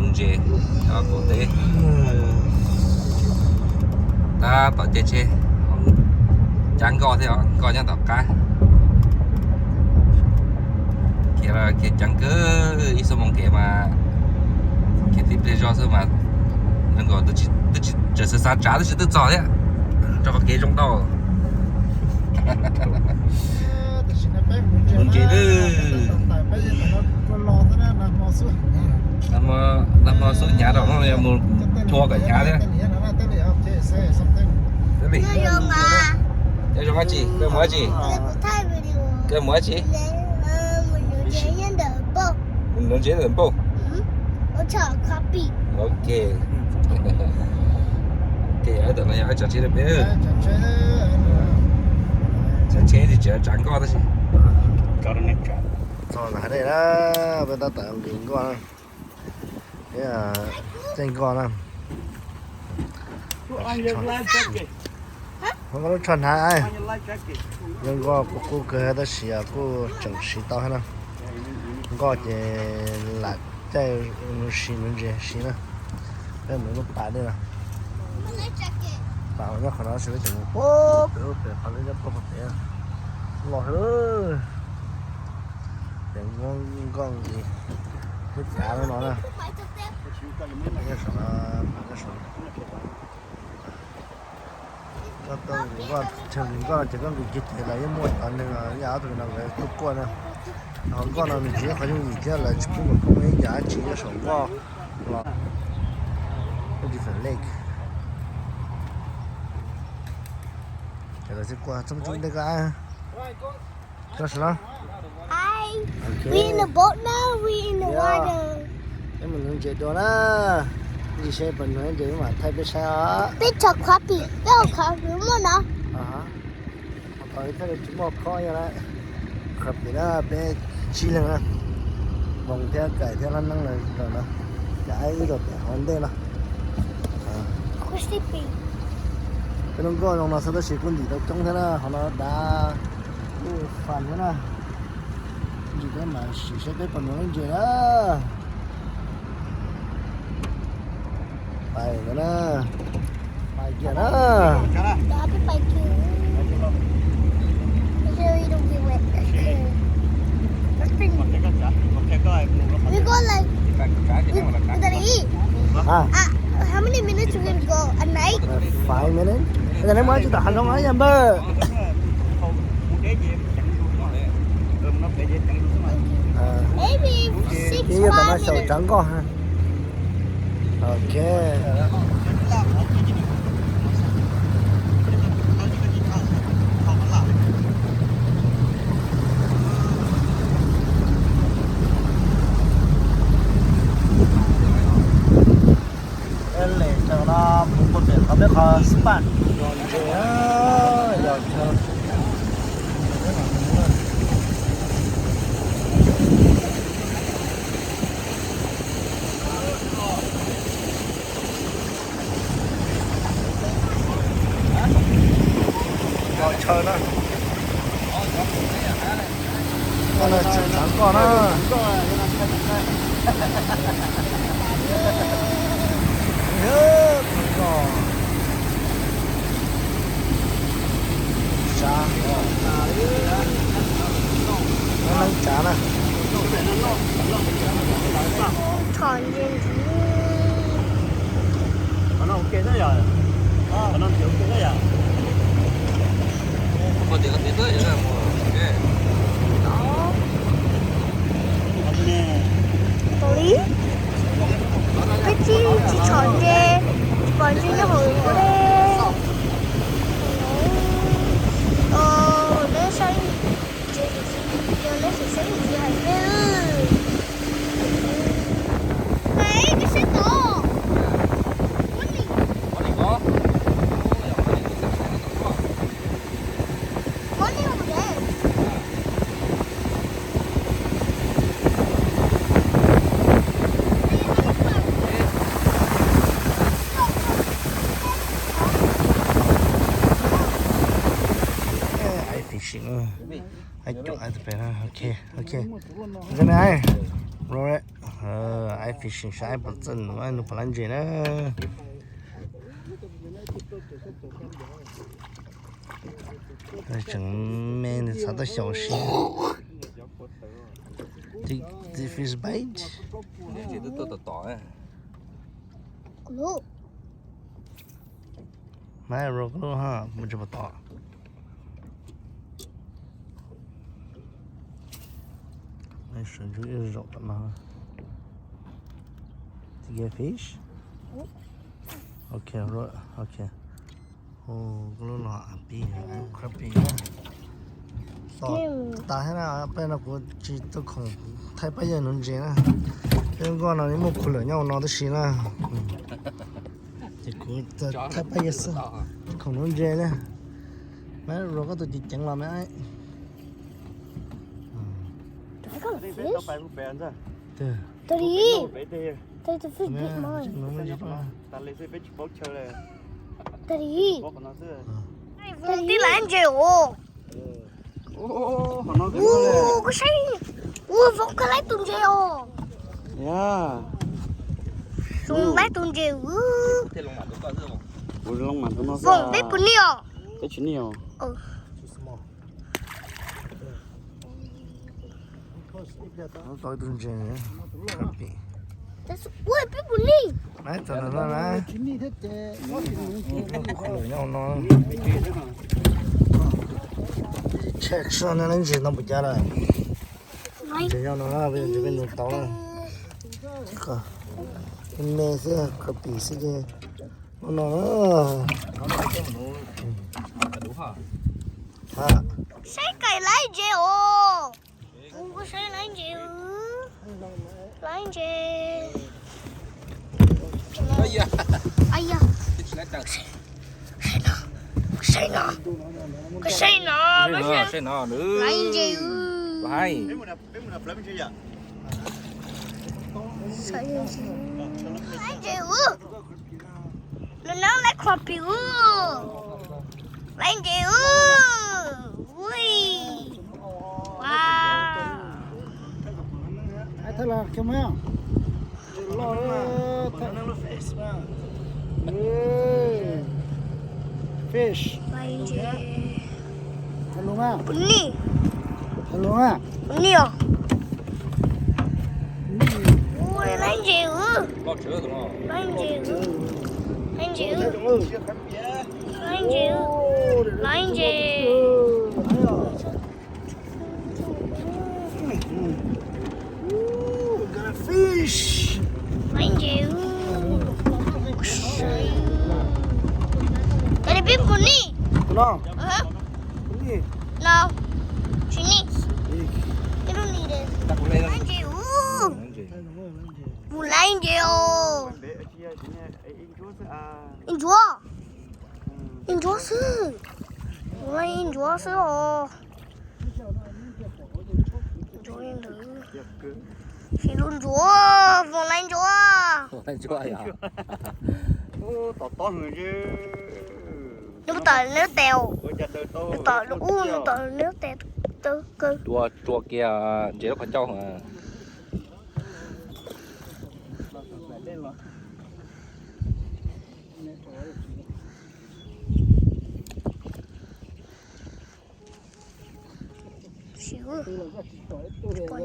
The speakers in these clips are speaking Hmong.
Ntses, kaum teb. Tab tom caij tsheb, cav nkoj thiab os, nkoj nyob tom qab. Khiav los khiav ceev kawg, ib xuab moos kev mas khiav tib pliag zog xwb mas, zoo nkaus twb tsis, twb tsis, tseem xav xav tsav tab sis twb txog thiab, rau qhov kev zoo ntau. Mus ntses lawm. Nag hmo xub hnyav rau no yog mus thua kom hnyav thiab. Nyob zoo dab tsi, koj mus dab tsi? Koj mus dab tsi? Mus nuv ntses ntawm npauj. Ok. Ok, tab tom no yog wb tsav tsheb rau peb. Tsav tsheb tsis tseem tsav nkoj tab sis. Txog ntawm hav dej na, peb tab tom nqis nkoj na. Peb caij nkoj na. Nkoj lub tsho hnav, zoo nkoj kuj qub kawg tab sis kuj tseem siv tau thiab na. Nkoj ces lam caij mus siv nuv ntses siv na. Peb mus lub pas dej no. Pas uas nyob qhov no tab sis peb tseem mus puag pem ub pem qhov lub nyob puag pem los. Pem nkoj nqis lub pas no no na. Nyob saum no, nyob saum no. Koj tuaj nqis nkoj, chaw nqis nkoj no ces koj nqis kiag ces lawv yeej muaj cov neeg, yam ob tug no nkawd tuaj kuaj na. Ho nkoj no nws tsis yog qhov yooj yim thiab, lawv tsis pub kom koj muaj ib yam dab tsi nyob saum nkoj los. Different lake. Ces lawv thiaj kuaj txooj tsoom ntej koj. Koj sawv no. Hi. Ok. We in the boat now. We in the water. Peb mus nuv ntses dua na. Ntsis seb puas nuv ntses mam thaij peb saib os. Peb tso crappie, peb ua crappie muaj no. Tau ib thaj li tsis muaj khob yog lawm. Crappie na, peb tsib leeg na. Voos thiab Kais thiab Lab Neeb lawv no. Ces wb tuaj pem hauv ntej no. Peb lub nkoj zoo no xwb tab sis kuj ntim tau coob thiab na, hauv no dav kuj fun thiab na. Ntsis peb mam sim saib peb puas nuv ntses na. Pais lawm na. Pais kiag na. We go like, we, we gotta eat. Ah. Uh, how many minutes we gonna go? A night? Five minutes. Ntawm no mas tsis tau hav zoov yog npawg. Maybe six, five minutes. Tsav nkoj ha. Ok. Peb lem rau no mus puag pem qhov peb qhov spot. Yos ntses, yos chaw. Yos chaw na. Koj no tseem tsav nkoj na. Nkoj. Tsav. Noj neeb tsav na. Tshom ntses ntxiv. Kaus lis, peb tsis, tsis tshom ntses, tsis pom ntses nyob hauv ua dej. Neb saib ntses, neb saib ntses hais peb. Peb saib tod. Morning over there. Ai fishing, ai cov ai pem, ok, ok. Cái này, rồi đấy. Fishing saib puas txawj nws, nws puas laiv ntses na. Tseem me nws txhob tau xyaum siab. Fish bite. Mab ro koj lub ha, mus tsis pom tom. Sawv ntsug ib zaum tom no. To get fish? Ok, ok. Koj lub no pib crappie na. Tom tas thiab na, peb no kuv tsis tau khoom thaij pab yawg nuv ntses na. Peb nkoj no muaj khuv lawm nyob ua no tib si na. Ces kuv thaij pab yawg xwb, khoom nuv ntses na. Mab ro koj tus ceev ceev los me. Tib laiv ntses os. Koj saib, ua Foom koj laib tus ntses os. Foom laib tus ntses. Foom peb puas nij os? Peb tsis nij os. Tau ib tug ntses. Ua peb puas nij? Txog no na. Nyob no. Check seb neb laiv ntses no puas cas lawm. Ntses nyob no na, peb nug tau. Me xwb, crappie xwb ces. No no. Saib kais laiv ntses os. Kuv saib laiv ntses. Laiv ntses. Saib no, saib no, saib no, laiv ntses. Laiv ntses. Nws nab laiv crappie. Laiv ntses. Ui. Wow. Fish. Puas nij? Puas nij os? Ua laiv ntses. Laiv ntses. Laiv ntses. Laiv ntses. Laiv ntses. Laiv ntses. Ua li peb puas nij? No. No. Tsis nij. Laiv ntses. Mus laiv ntses os. Ib ntsuav. Ib ntsuav xwb. Mus laiv ib ntsuav xwb os. Ntsuav li ntawd. Sim lub ntsuav, Foom laiv ntsuav. Nws tom nws tes os. Nws tom nws tes tawv kawg. Tua kiag ntses lub qhov ncauj. Pom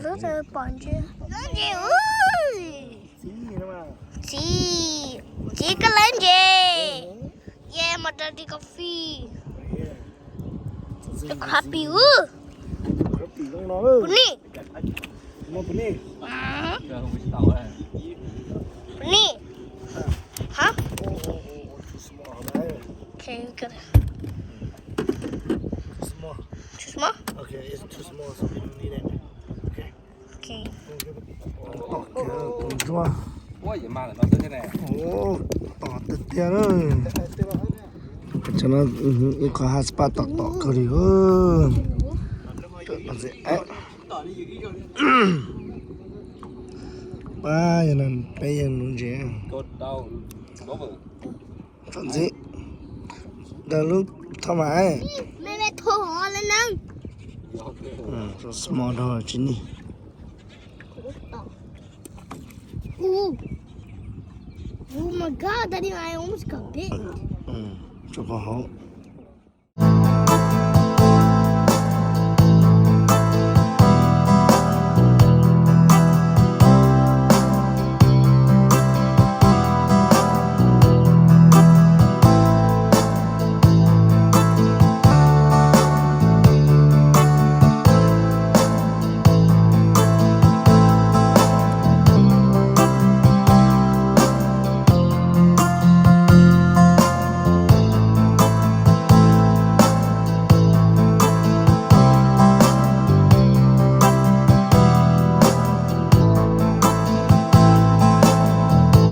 ntses, pom ntses, laiv ntses. Txiv, txiv koj laiv ntses. Ye mas rau di coffee. Crappie. Puas nij? Puas nij? Hab. Too small? Okay, it's too small, so we don't need it. Okay. Tom kiag tus ntsuab. Tom tiag tiag lawm. Cov no ib qho hot spot tom tom kawg li. Pab yog no peb yog nuv ntses. Txhob ntxim. Daws lub thoj mas. Small dog tsis nij. Ooh. Oh my God, Daddy, I almost got bitten. Tso qhov hauv.